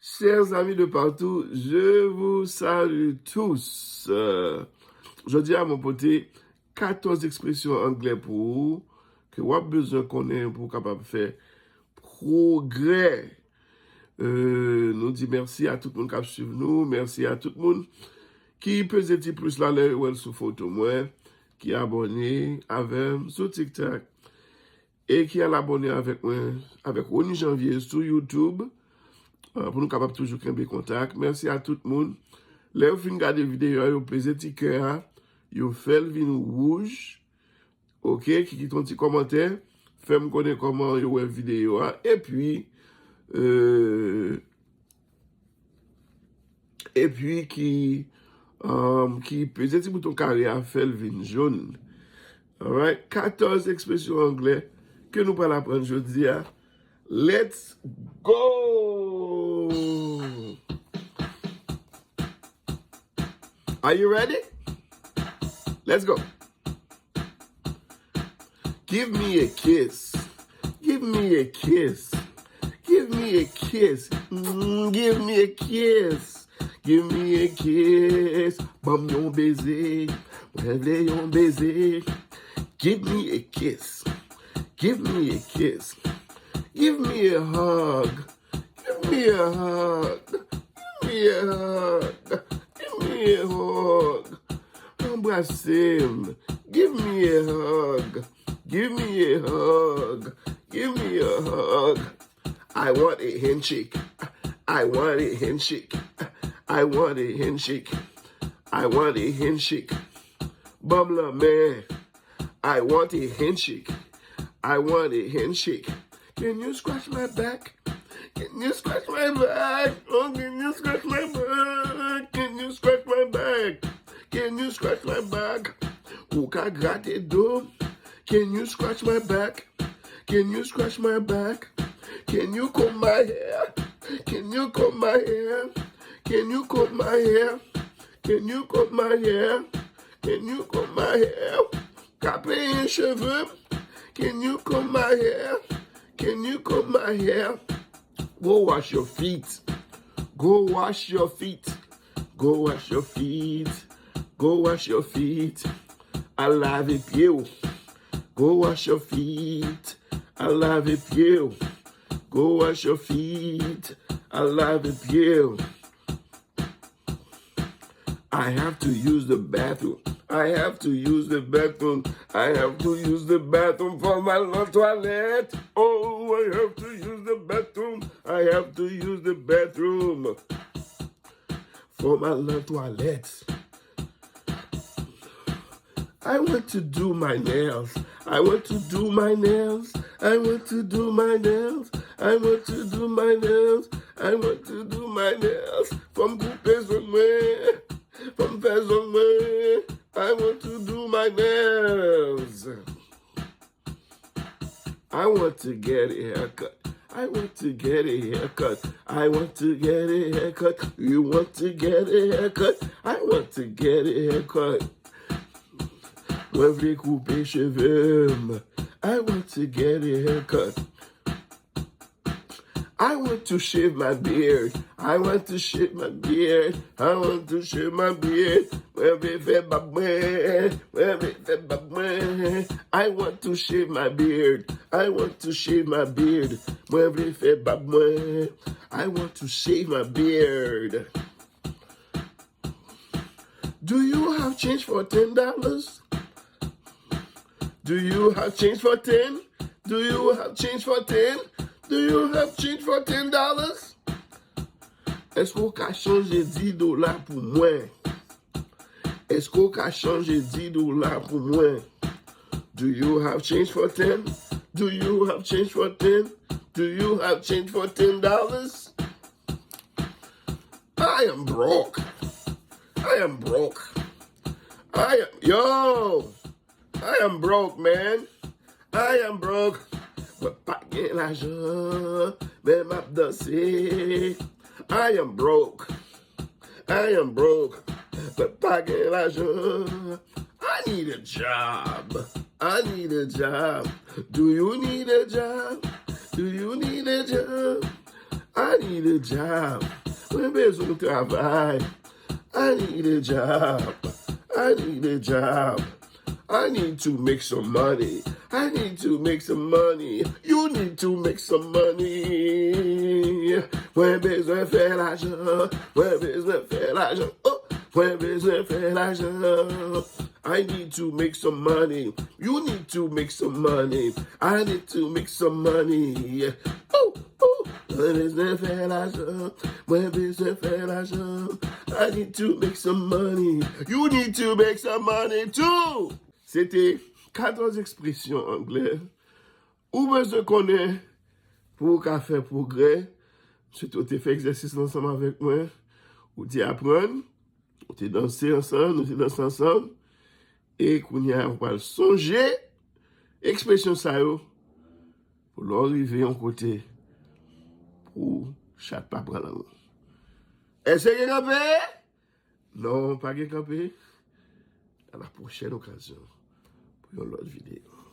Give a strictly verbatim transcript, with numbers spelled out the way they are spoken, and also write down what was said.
Chers amis de partout, je vous salue tous. Euh, jodi a, mwen pote katòz ekspresyon anglè pou ou ke w ap bezwen konnen pou w kapab fè pwogrè. Euh, nou di mèsi a tout moun k ap swiv nou, mèsi a tout moun ki peze ti plis la lè yo wè l sou foto mwen, ki abòne avè m sou TikTok e ki al abòne avèk mwen, avèk Rony Janvier sou YouTube, euh, pou nou kapab toujou kenbe kontak. Mèsi a tout moun. Lè yo fin gade videyo a, yo peze ti kè a, yo fè l vin wouj, oke, ki kite yon ti kòmantè, fè m konnen kòman yo wè videyo a, epi, euh, epi ki, um, ki peze ti bouton kare a, fè l vin jòn. Alright? Katòz ekspresyon anglè ke nou pral aprann jodi a. Let's go! Are you ready? Let's go! Give me a kiss. Give me a kiss. Give me a kiss. Mm, give me a kiss. Give me a kiss. Ban m yon beze. Mwen vle yon beze. Give me a kiss. Give me a kiss. Give me a hug. Give me a hug. Give me a hug. Give me a hug. Anbrase m. Give me a hug. Give me a hug. Give me a hug. I want a handshake. I want a handshake. I want a handshake. I want a handshake. Ban m lanmen. I want a handshake. I want a handshake. Can you scratch my back? Can you scratch my back? Oh, can you scratch my back? Can you scratch my back? Can you scratch my back? Ou ka grate do m. Can you scratch my back? Can you scratch my back? Can you comb my hair? Can you comb my hair? Can you comb my hair? Can you comb my hair? Can you comb my hair? Ka penyen cheve m? Can you comb my hair? Can you comb my hair? Go wash your feet. Go wash your feet. Go wash your feet. Go wash your feet. Al lave pye w. Go wash your feet. Al lave pye w. Go wash your feet. Al lave pye w. I have to use the bathroom. I have to use the bathroom. I have to use the bathroom fò m al nan twalèt. Oh, I have to use the bathroom. I have to use the bathroom. Fò m al nan twalèt. I want to do my nails. I want to do my nails. I want to do my nails. I want to do my nails. I want to do my nails. Fò m koupe zong mwen. Fò m fè zong mwen. I want to do my nails. I want to get a haircut. I want to get a haircut. I want to get a haircut. You want to get a haircut. I want to get a haircut. Mwen vle koupe cheve m. I want to get a haircut. I want to shave my beard. I want to shave my beard. I want to shave my beard. Mwen vle fè bab mwen. Mwen vle fè bab mwen. I want to shave my beard. I want to shave my beard. Mwen vle fè bab mwen. I want to shave my beard. Do you have change for ten dollars? Do you have change for ten? Do you have change for ten? Do you have change for ten dollars? Èske w ka chanje dis dola pou mwen? Èske w ka chanje dis dola pou mwen? Do you have change for ten? Do you have change for ten? Do you have change for ten dollars? I am broke. I am broke. I am, yo, I am broke, man. I am broke. Mwen pa gen lajan, men m ap danse. I am broke. I am broke. Mwen pa gen lajan. I need a job. I need a job. Do you need a job? Do you need a job? I need a job. Mwen bezwen yon travay. I need a job. I need a job. I need to make some money. I need to make some money. You need to make some money. Mwen bezwen fè lajan. Mwen bezwen fè lajan. Oh, mwen bezwen fè lajan. I need to make some money. You need to make some money. I need to make some money. Oh, oh. Mwen bezwen fè lajan. Mwen bezwen fè lajan. I need to make some money. You need to make some money too. Se te katòz ekspresyon anglè ou bezwen konnen pou w ka fè pwogrè. M swete w te fè egzèsis la ansanm avèk mwen. Ou te aprann, ou te danse ansanm, nou te danse ansanm. E kounye a, ou pral sonje ekspresyon sa yo pou lè w rive yon kote pou chat pa pran lang ou. Èske gen kanpe? Non, pa gen kanpe. A la pwochèn okazyon pou yon lòt videyo.